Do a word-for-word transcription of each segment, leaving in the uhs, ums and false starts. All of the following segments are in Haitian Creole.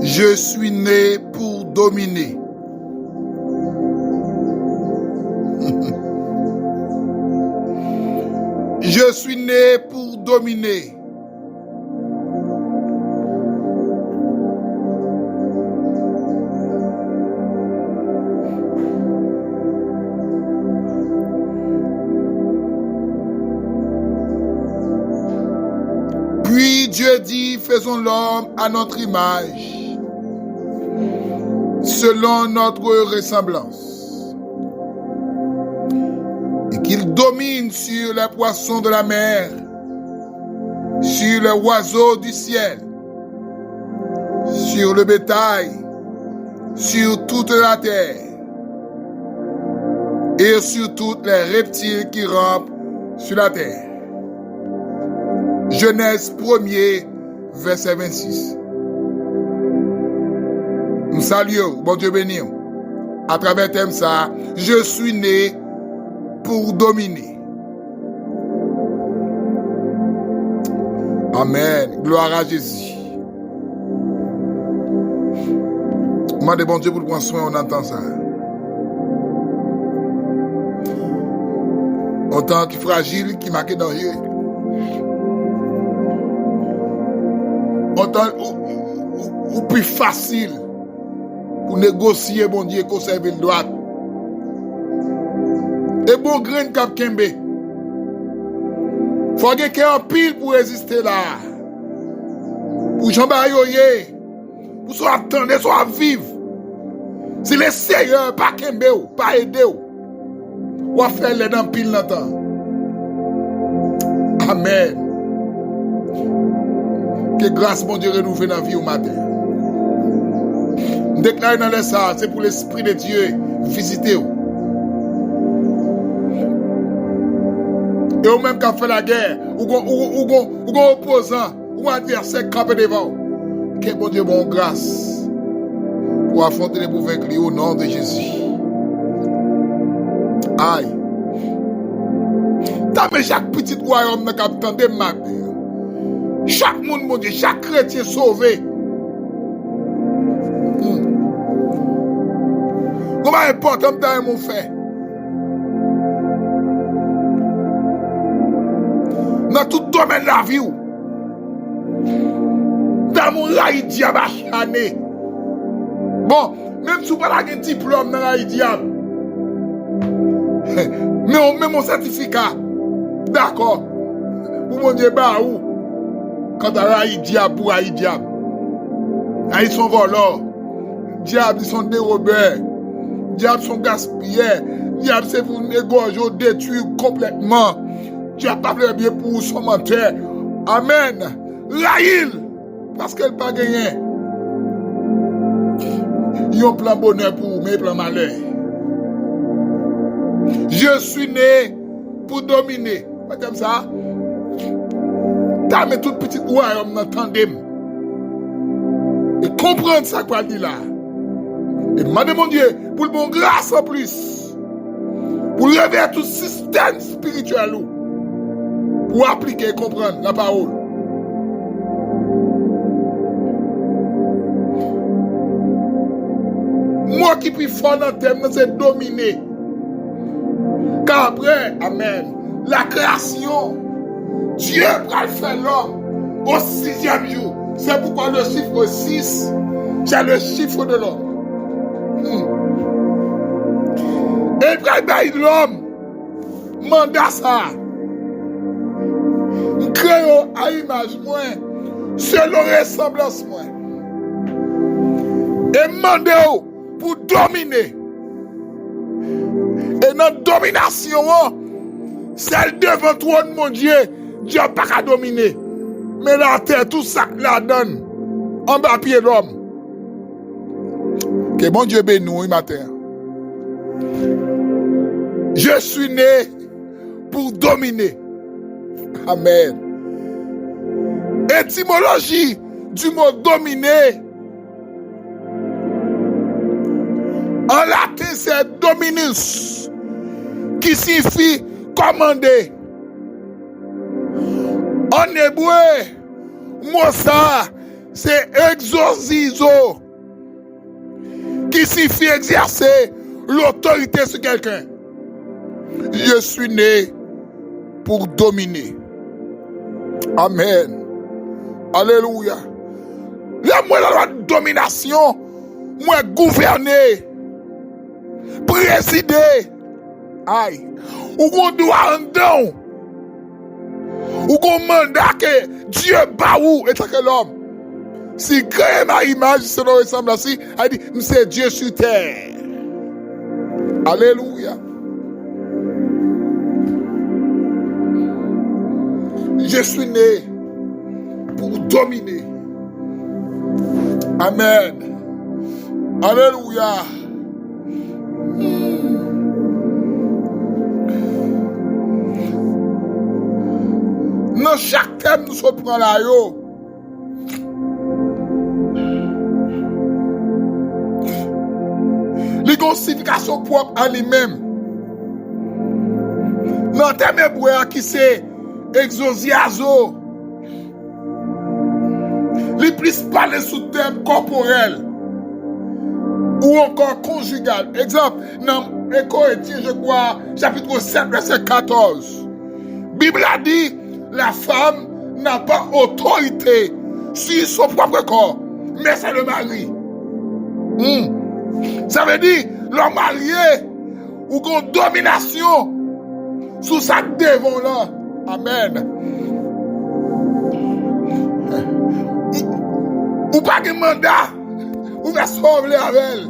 Je suis né pour dominer. Je suis né pour dominer. Puis Dieu dit, faisons l'homme à notre image, selon notre ressemblance, et qu'il domine sur les poissons de la mer, sur les oiseaux du ciel, sur le bétail, sur toute la terre et sur tous les reptiles qui rampent sur la terre. Genèse premier, vèsè vennsis. M salye w, Bondye beni w. Atravè tèm sa, je suis né pour dominer. Amèn. Glwa a Jezi. Mande Bondye pou l pran swen w nan tan sa. Yon tan ki frajil, ki make danje. Yon tan ou, ou, ou, ou pi fasil pou negosye Bondye, ke w sèvi l dwat. E bon grenn k ap kenbe. Fò w gen kè anpil pou reziste la. Pou jan bagay yo ye. Pou sa w ap tande, sa w ap viv. Si Leseyè pa kenbe w, pa ede w, w ap fè lèd anpil nan tan. Amèn. Ke gras Bondye renouvle nan vi w maten. M deklare nan lè sa a, se pou Lespri de Dye vizite w. E ou menm k ap fè lagè, ou gon, ou, ou gon, ou gon opozan, ou advèsè k kanpe devan w. Ke Bondye ba w gras pou afwonte li, pou venk li, o non de Jezi. Ay. Tanmen chak pitit wayòm nan k ap tande m maten an. Chak moun Bondye, chak kretyen sove. Hmm. Gon bagay enpòtan m ta renmen w fè. Nan tout domèn lavi w. Dam ou rayi dyab acharné. Bon, menm si w pa ta gen diplòm nan rayi dyab. Men w menm yon sètifika. Dakò. Pou Bondye ba ou. Kanta rayi dyab pou rayi dyab. Rayi se yon vòlò. Dyab li se yon derobè. Dyab se yon gaspiyè. Dyab se pou negòje w, detwi w konplètman. Dyab pa vle byen pou ou, se yon mantè. Amèn. Rayi l, paske l pa genyen yon plan bonè pou ou, men plan malè. Je suis né pour dominer. Wè tèm sa a? Tanmen tout pitit wayòm nan tande m. E konprann sa k pral di la a. E mande Bondye pou l ba w gras anplis. Pou l reveye tout sistèm espirityèl ou. Pou w aplike e konprann lapawòl. Mo ki pi fò nan tèm nan se domine. Ka apre, amèn, la création, Dieu pral fè lòm au sixième jour. C'est pourquoi le chiffre six, c'est le chiffre de l'homme. Hmm. E l pral bay lòm manda sa a. M kreye w a imaj mwen, selon resanblans mwen. E m mande w pou domine. E nan dominasyon an, sèl devan twòn Bondye, dyab pa ka domine. Men latè, tout sa k ladan l, anba pye lòm. Ke Bondye beni w wi maten an. Je suis né pour dominer. Amèn. Étymologie du mot dominer en latin, c'est dominus, qui signifie commander. En hébreu, mo sa a, Se exorcizo, ki siyifi egzèse lotorite sou kèlken. Je suis né pour dominer. Amen. Alelouya. Lè m wè lalwa dominasyon, mwen gouvène, prezide. Ay, ou gon dwa anndan w. Ou gon manda ke Dye ba ou antanke lòm. Si kreye m a imaj, selon resanblans li, a di, m se Dye sou tè. Alelouya. Je suis né pour dominer. Amen. Alelouya. Nan chak tèm nou sot pran la yo, li gen yon siyifikasyon pwòp a li menm. Nan tèm ebre a ki se egzoziazo, li plis pale sou tèm kòporèl ou ankò konjigal. Egzanp, nan Korentyen, je crois, chapitre sept, verset quatorze, Bib la di, la femme n'a pas autorité sur son propre corps, mais c'est le mari. Hmm. Sa vle di, lè w marye, ou gen dominasyon sou sa k devan w lan. Amèn. Ou, ou pa gen manda. Ou fè sa w vle avè l.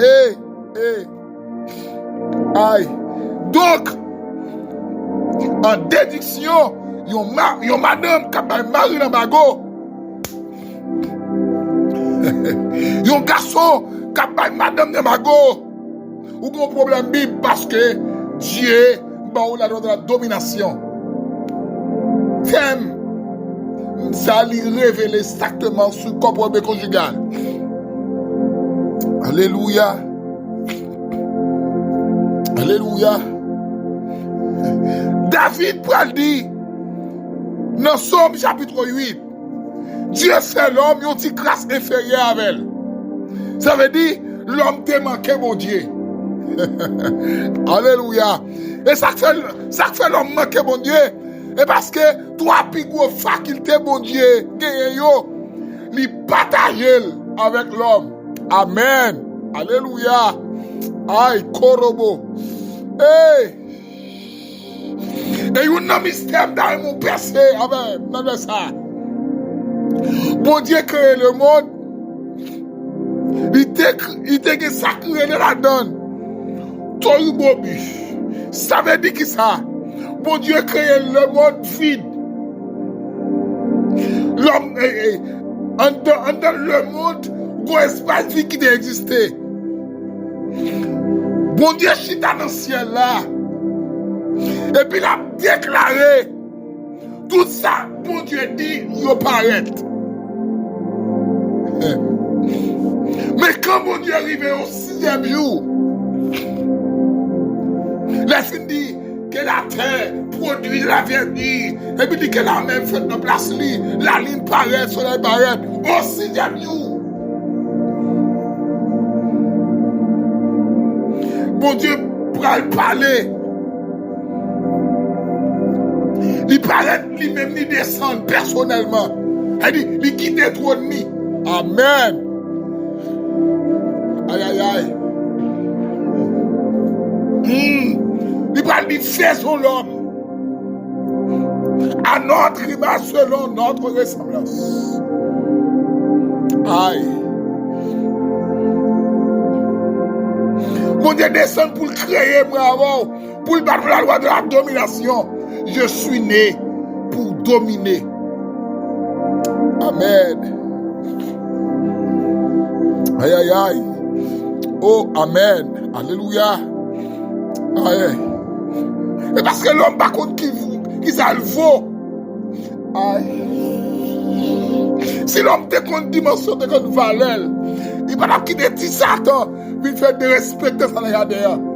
E, e. Ay. Donk, an dediksyon, yon, ma, yon madanm k ap bay mari l anbago, yon gason k ap bay madanm li anbago, ou gen yon pwoblèm bib paske Dye ba ou ladwa de la dominasyon. Tèm sa li revele egzakteman sou kòporèl konjigal. Alelouya. Alelouya. David pral di nan Sòm chapit uit, Dye fè lòm yon ti kras enferyè avè l. Sa vle di, lòm te manke Bondye. Alelouya. E sa k fè, sa k fè lòm manke Bondye, e paske twa pi gwo fakilte Bondye genyen yo, li pataje l avèk lòm. Amèn. Alelouya. Ay, korobo. Ey! E youn nan mistè m ta renmen w pèse avè m nan lè sa a. Bondye kreye lemonn, li te, li te gen sa k rele ladan l toribobis. Sa vle di ki sa? Bondye kreye lemonn vid. Lòm, e, e, anndan, anndan lemonn, gon espas vid ki te egziste. Bondye chita nan syèl la, epi l ap deklare tout sa Bondye di yo parèt. Men kan Bondye rive yon sizyèm jou, lè l fin di, ke latè pwodui lavèni, epi di ke lamè fèt nan plas li, lalin parèt, solèy parèt, o sizyèm jou. Bondye pral pale. Li parèt li menm, li desann pèsonèlman. Sa di, li kite twòn li. Amèn. Ay, ay, ay. Hmm. Li pral di, faisons l'homme à notre image, selon notre ressemblance. Ay. Bondye desann pou l kreye mwen avè w, pou l ba nou lalwa de la dominasyon. Je suis né pour dominer. Amèn. Ay, ay, ay. Oh, amèn. Alelouya. Ay. E paske lòm pa konn ki, ki sa l vo. Ay. Si lòm te konn dimansyon, te konn valè l, li pa t ap kite ti Satan vin fè derespekte sa nan jaden an.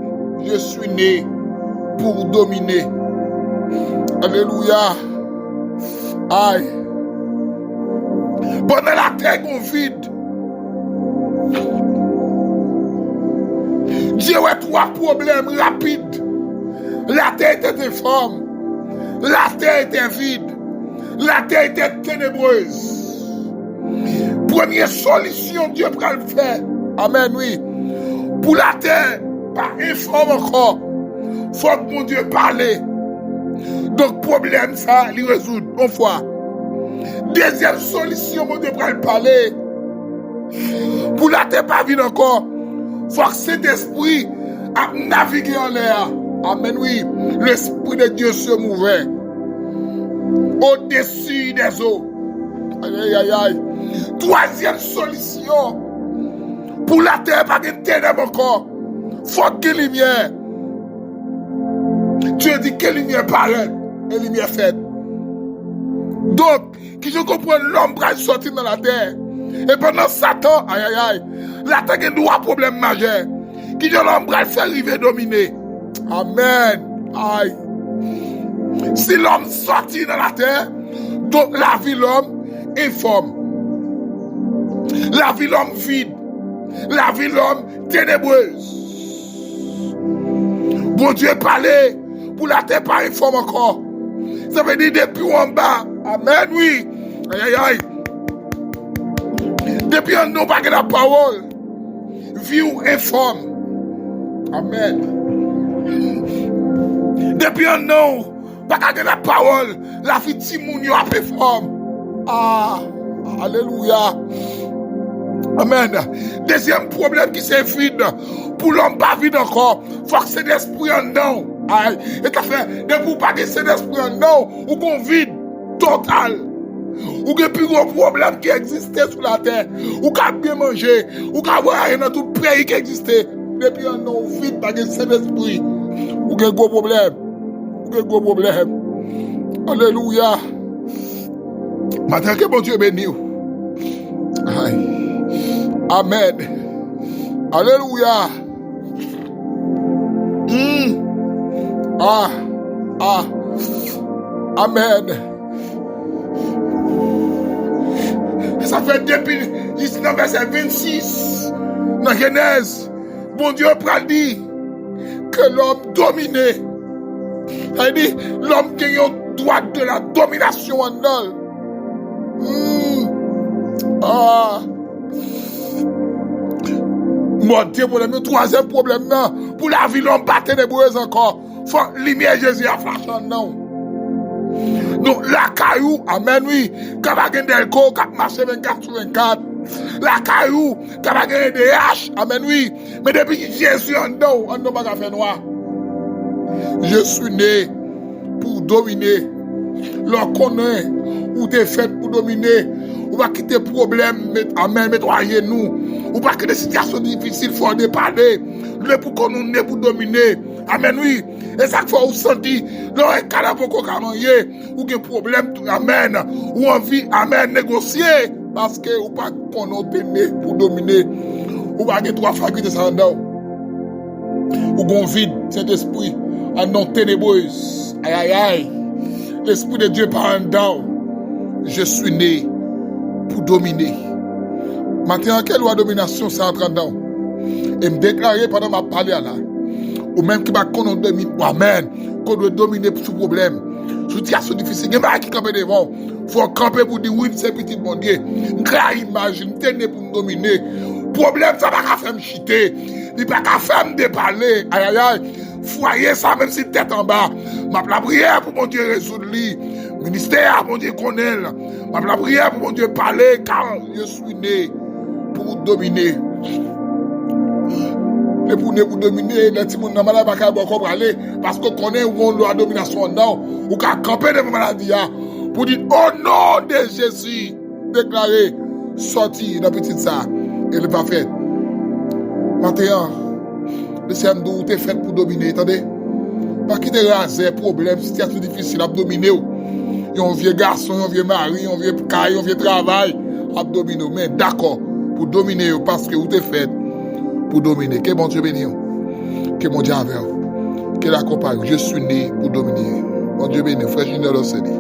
Je suis né pour dominer. Alelouya. Ay. Pandan latè gon vid, Dye wè twa pwoblèm rapid. Latè te enfòm. Latè te vid. Latè te tenebreuse. Premye solisyon Dye pral fè, amèn, wi, pou latè pa enfòm ankò, fòk Bondye pale. Donk, pwoblèm sa, li rezoud yon fwa. Dezyèm solisyon Bondye pral pale, pou latè pa vid ankò, fòk Sentespri ap navige anlè a. Amèn, wi. L'esprit de Dieu se mouvait au-dessus des eaux. Ay, ay, ay, ay. Twazyèm solisyon, pou latè pa gen tenèb ankò, fòk gen limyè. Dye di, que lumière paraît, e limyè fèt. Donk, kijan w konprann lòm pral sòti nan latè? E pandan Satan, ay, ay, ay, latè gen twa pwoblèm majè. Kijan lòm pral fè rive domine? Amèn. Ay. Si lòm sòti nan latè, donk lavi lòm enfòm. Lavi lòm vid. Lavi lòm tenebreuse. Bondye pale pou latè pa enfòm ankò. Sa vle di depi w anba. Amèn, wi. Ay, ay, ay. Depi anndan w pa gen lapawòl, vi w enfòm. Amèn. Depi anndan w pa ka gen lapawòl, lavi timoun yo ap enfòm. Ah, alelouya. Amèn. Dezyèm pwoblèm ki se vid. Pou lòm pa vid ankò, fòk Sentespri anndan w. Ay, e sa fè, depi w pa gen Sentespri anndan w, ou gon vid total. Ou gen pi gwo pwoblèm ki egziste sou latè. Ou ka byen manje, ou ka vwayaje nan tout peyi ki egziste. Depi anndan w vid, pa gen Sentespri, ou gen gwo pwoblèm. Ou gen gwo pwoblèm. Alelouya. Maten, ke Bondye beni w. Ay. Amèn. Alelouya. Hmm. Ah. Ah. Amèn. Sa fè depi jis nan vèsè vennsis nan Jenèz, Bondye pral di ke lòm domine. Sa vle di, lòm gen yon dwa de la dominasyon anndan l. Hmm. Ah. Mòd de pwoblèm yo, twazyèm pwoblèm nan, pou lavi lòm pa tenebrez ankò, fòk limyè Jezi a flache anndan w. Donk, lakay ou, amèn, wi, ka pa gen dèlko k ap mache vennkat sou vennkat. Lakay ou, ka pa gen E D H, amèn, wi. Men depi Jezi anndan w, anndan w pa ka fè nwa. Je suis né pour dominer. Lè w konnen ou te fèt pou domine, ou pa kite pwoblèm met, amèn, met w ajenou. Ou pa kite sitiyasyon difisil fè w depale. Lè pou konn ou ne pou domine. Amèn, wi. E sa k fè ou santi, lè w wè kadav poko ka manyen, ou gen pwoblèm, amèn. Ou anvi, amèn, negosye, paske ou pa konnen ou te ne pou domine. Ou pa gen twa fakilte sa anndan w. Ou gon vid, Sentespri, anndan w tenebrez. Ay, ay, ay. L'Esprit de Dieu pa anndan w. Je suis né pour dominer. Maten an, ke lwa dominasyon sa antre anndan w. E m deklare pandan m ap pale a la, ou menm ki pa konn ou domine, amèn, ke w dwe domine sou pwoblèm, sou sitiyasyon difisil, gen bagay ki kanpe devan w. Fò w kanpe pou w di, wi, m se pitit Bondye. M kreye imaj li, m te ne pou m domine. Pwoblèm sa pa ka fè m chite. Li pa ka fè m depale. Ay, ay, ay. Fwaye sa, menm si tèt anba, m ap lapriyè pou Bondye rezoud li. Ministè a, Bondye konnen l. M ap lapriyè pou Bondye pale, car je suis né pour dominer. Depi w ne pou domine, lè timoun nan malad, pa ka bò kò w prale, paske w konnen ou gen yon lwa dominasyon anndan w. Ou ka kanpe devan maladi a pou di, au nom de Jésus, deklare, sòti nan pitit sa, e li va fèt. Maten an, Lesenyè m di w, ou te fèt pou domine, tande. Pa kite razè, pwoblèm, sitiyasyon difisil ap domine w. Yon vye gason, yon vye mari, yon vye kay, yon vye travay ap domine w. Men dakò pou domine yo, paske ou te fèt pou domine. Ke Bondye beni w. Ke Bondye avè w. Ke l akonpay w. Je suis né pour dominer. Bondye beni w, frè Junior Losely.